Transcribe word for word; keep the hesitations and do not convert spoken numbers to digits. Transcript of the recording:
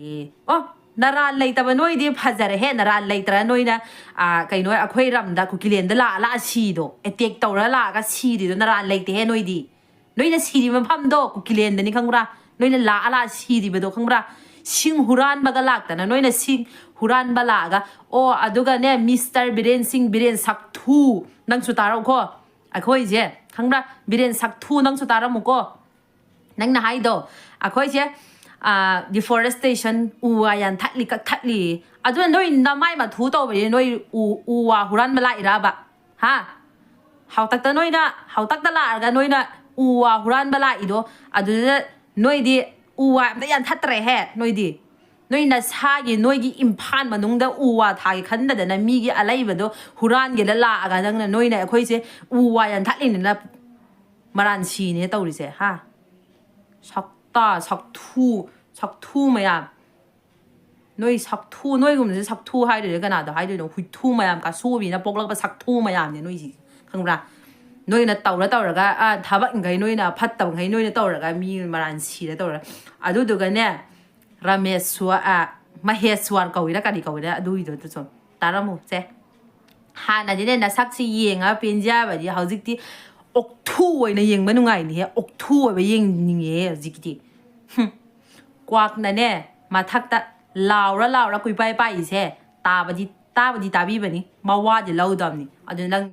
ꯑꯦ, ꯑꯣ, ꯅꯔꯥꯜ ꯂꯩꯇꯕ ꯅꯣꯏꯗꯤ ꯐꯖꯔꯦꯍꯦ꯫ ꯅꯔꯥꯜ ꯂꯩꯇ꯭ꯔ ꯅꯣꯏꯅ, ꯑ, ꯀꯩꯅꯣ, ꯑꯩꯈꯣꯏ ꯔꯝꯗ ꯀꯨꯀꯤꯂꯦꯟꯗ ꯂꯥꯛꯑ ꯂꯥꯛꯑ ꯁꯤꯗꯣ, ꯑꯦꯇꯦꯛ ꯇꯧꯔ ꯂꯥꯛꯑꯒ ꯁꯤꯔꯤꯗꯣ ꯅꯔꯥꯜ ꯂꯩꯇꯦꯍꯦ ꯅꯣꯏꯗꯤ꯫ ꯅꯣꯏꯅ ꯁꯤꯔꯤꯕ ꯃꯐꯝꯗꯣ ꯀꯨꯀꯤꯂꯦꯟꯗꯅꯤ, ꯈꯪꯕ꯭ꯔꯥ? ꯅꯣꯏꯅ ꯂꯥꯛꯑ ꯂꯥꯛꯑ ꯁꯤꯔꯤꯕꯗꯣ, ꯈꯪꯕ꯭ꯔꯥ? ꯁꯤꯡ ꯍꯨꯔꯥꯟꯕꯒ ꯂꯥꯛꯇꯅ ꯅꯣꯏꯅ ꯁꯤꯡ ꯍꯨꯔꯥꯟꯕ ꯂꯥꯛꯑꯒ, ꯑꯣ, ꯑꯗꯨꯒꯅꯦ, ꯃꯤꯁꯇꯔ ꯕꯤꯔꯦꯟ ꯁꯤꯡ, ꯕꯤꯔꯦꯟ ꯁꯛꯊꯨ, ꯅꯪꯁꯨ ꯇꯥꯔꯛꯎꯀꯣ꯫ ꯑꯩꯈꯣꯏꯁꯦ, ꯈꯪꯕ꯭ꯔꯥ? ꯕꯤꯔꯦꯟ ꯁꯛꯊꯨ, ꯅꯪꯁꯨ ꯇꯥꯔꯝꯃꯨꯀꯣ꯫ ꯅꯪꯅ ꯍꯥꯏꯗꯣ, ꯑꯩꯈꯣꯏꯁꯦ, ꯑ, deforestation, ꯎ ꯋꯥ ꯌꯥꯟꯊꯠꯂꯤ, ꯀꯛꯊꯠꯂꯤ꯫ ꯑꯗꯨꯅ ꯅꯣꯏ ꯅꯃꯥꯏ ꯃꯊꯨ ꯇꯧꯕꯁꯦ ꯅꯣꯏ ꯎ, ꯎ ꯋꯥ ꯍꯨꯔꯥꯟꯕ ꯂꯥꯛꯏꯔꯕ? ꯍꯥ? ꯍꯥꯎꯇꯛꯇ ꯅꯣꯏꯅ, ꯍꯥꯎꯇꯛꯇ ꯂꯥꯛꯑꯒ ꯅꯣꯏꯅ ꯎ ꯋꯥ ꯍꯨꯔꯥꯟꯕ ꯂꯥꯛꯏꯗꯣ, ꯑꯗꯨꯗ ꯅꯣꯏꯗꯤ ꯎ ꯋꯥ ꯑꯝꯇ ꯌꯥꯟꯊꯠꯇ꯭ꯔꯦꯍꯦ, ꯅꯣꯏꯗꯤ꯫ ꯅꯣꯏ ꯅꯁꯥꯒꯤ, ꯅꯣꯏꯒꯤ ꯏꯝꯐꯥꯜ ꯃꯅꯨꯡꯗ ꯎ ꯋꯥ ꯊꯥꯒꯦ ꯈꯟꯗꯗꯅ ꯃꯤꯒꯤ ꯑꯂꯩꯕꯗꯣ ꯍꯨꯔꯥꯟꯒꯦꯗ ꯂꯥꯛꯑꯒ ꯅꯪꯅ, ꯅꯣꯏꯅ ꯑꯩꯈꯣꯏꯁꯦ ꯎ ꯋꯥ ꯌꯥꯟꯊꯠꯂꯤꯅꯤꯅ ꯃꯔꯥꯟ ꯁꯤꯅꯦ ꯇꯧꯔꯤꯁꯦ, ꯍꯥ? ꯁꯛꯇꯥ, ꯁꯛꯊꯨ, ꯁꯛꯊꯨ ꯃꯌꯥꯝ꯫ ꯅꯣꯏ ꯁꯛꯊꯨ, ꯅꯣꯏꯒꯨꯝꯕꯁꯦ ꯁꯛꯊꯨ ꯍꯥꯏꯗꯣꯏꯅꯣ, ꯀꯅꯥꯗꯣ ꯍꯥꯏꯗꯣꯏꯅꯣ? ꯍꯨꯏꯊꯨ ꯃꯌꯥꯝ, ꯀꯥꯁꯨꯕꯤꯅ ꯄꯣꯛꯂꯛꯄ ꯁꯛꯊꯨ ꯃꯌꯥꯝꯅꯦ ꯅꯣꯏꯁꯤ, ꯈꯪꯕ꯭ꯔꯥ? ꯅꯣꯏꯅ ꯇꯧꯔ ꯇꯧꯔꯒ, ꯑ, ꯊꯕꯛꯈꯩ ꯅꯣꯏꯅ ꯐꯠꯇꯕꯈꯩ ꯅꯣꯏꯅ ꯇꯧꯔꯒ ꯃꯤ ꯃꯔꯥꯟ ꯁꯤꯔ ꯇꯧꯔ, ꯑꯗꯨꯗꯨꯒꯅꯦ, ꯔꯥꯃꯦꯁ꯭ꯋ-, ꯑ, ꯃꯍꯦꯁ꯭ꯋꯔ ꯀꯧꯏꯔꯥ ꯀꯔꯤ ꯀꯧꯏꯔꯥ ꯑꯗꯨꯒꯤꯗꯣ ꯑꯗꯨꯁꯨ ꯇꯥꯔꯝꯃꯨ ꯁꯦ꯫ ꯍꯥꯟꯅꯗꯤꯅꯦ ꯅꯁꯛꯁꯤ ꯌꯦꯡꯉꯒ ꯄꯦꯟꯖꯕꯗꯤ ꯍꯧꯖꯤꯛꯇꯤ ꯑꯣꯛꯊꯨ ꯑꯣꯏꯅ ꯌꯦꯡꯕ ꯅꯨꯡꯉꯥꯏꯅꯤꯍꯦ, ꯑꯣꯛꯊꯨ ꯑꯣꯏꯕ ꯌꯦꯡꯅꯤꯡꯉꯦꯍꯦ ꯍꯧꯖꯤꯛꯇꯤ꯫ ꯍꯨꯝ꯫ ꯀ꯭ꯋꯥꯛꯅꯅꯦ ꯃꯊꯛꯇ ꯂꯥꯎꯔ ꯂꯥꯎꯔ ꯀꯨꯏꯄꯥꯏ ꯄꯥꯏꯔꯤꯁꯦ ꯇꯥꯕꯗꯤ, ꯇꯥꯕꯗꯤ ꯇꯥꯕꯤꯕꯅꯤ, ꯃꯋꯥꯗꯤ ꯂꯧꯗꯕꯅꯤ꯫ ꯑꯗꯨ ꯅꯪ